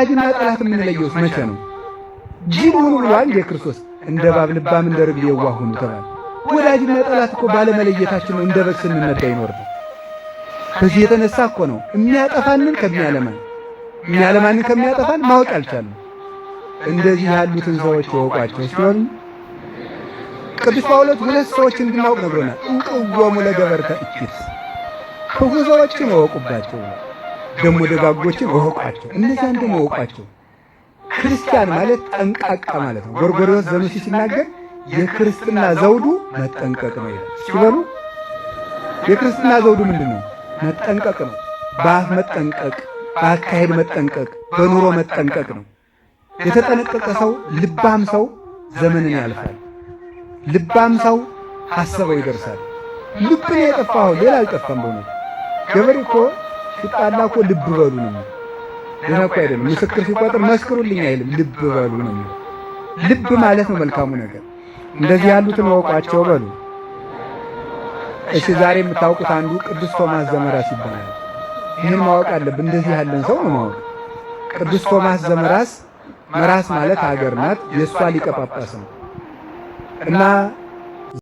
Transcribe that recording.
ወዳጅና ጠላት የምንለየውስ መቼ ነው? ጅል ሁኑ ብሏል እንዴ ክርስቶስ? እንደ እባብ ልባም እንደ ርግብ የዋህ ሁኑ ተባለ። ወዳጅና ጠላት እኮ ባለመለየታችን ነው እንደ በግ ስንነዳ ይኖር። በዚህ የተነሳ እኮ ነው የሚያጠፋንን ከሚያለማን የሚያለማንን ከሚያጠፋን ማወቅ አልቻልንም። እንደዚህ ያሉትን ሰዎች ይወቋቸው ሲሆን ቅዱስ ጳውሎስ ሁለት ሰዎች እንድናውቅ ነግሮናል። እንቅወሙ ለገበርተ እኪት፣ ክፉ ሰዎችን እወቁባቸው፣ ደግሞ ደጋጎችን እወቋቸው። እነዚያን ደግሞ እወቋቸው። ክርስቲያን ማለት ጠንቃቃ ማለት ነው። ጎርጎርዮስ ዘኑሲ ሲናገር የክርስትና ዘውዱ መጠንቀቅ ነው ይላል። ሲበሉ የክርስትና ዘውዱ ምንድን ነው? መጠንቀቅ ነው። በአፍ መጠንቀቅ፣ በአካሄድ መጠንቀቅ፣ በኑሮ መጠንቀቅ ነው። የተጠነቀቀ ሰው ልባም ሰው ዘመንን ያልፋል። ልባም ሰው ሐሰበው ይደርሳል። ልብ ነው የጠፋው፣ ሌላ አልጠፋም። በእውነት ገበሬ እኮ ሲጣላ እኮ ልብ በሉ ነው የሚለው። ሌላ እኮ አይደለም። ምስክር ሲቆጥር መስክሩልኝ አይልም፣ ልብ በሉ ነው የሚለው። ልብ ማለት ነው መልካሙ ነገር። እንደዚህ ያሉትን እወቋቸው በሉ። እሺ ዛሬ የምታውቁት አንዱ ቅዱስ ቶማስ ዘመራስ ይባላል። ይህን ማወቅ አለብን። እንደዚህ ያለን ሰው ነው ማወቅ። ቅዱስ ቶማስ ዘመራስ፣ መራስ ማለት ሀገር ናት፣ የእሷ ሊቀ ጳጳስ ነው እና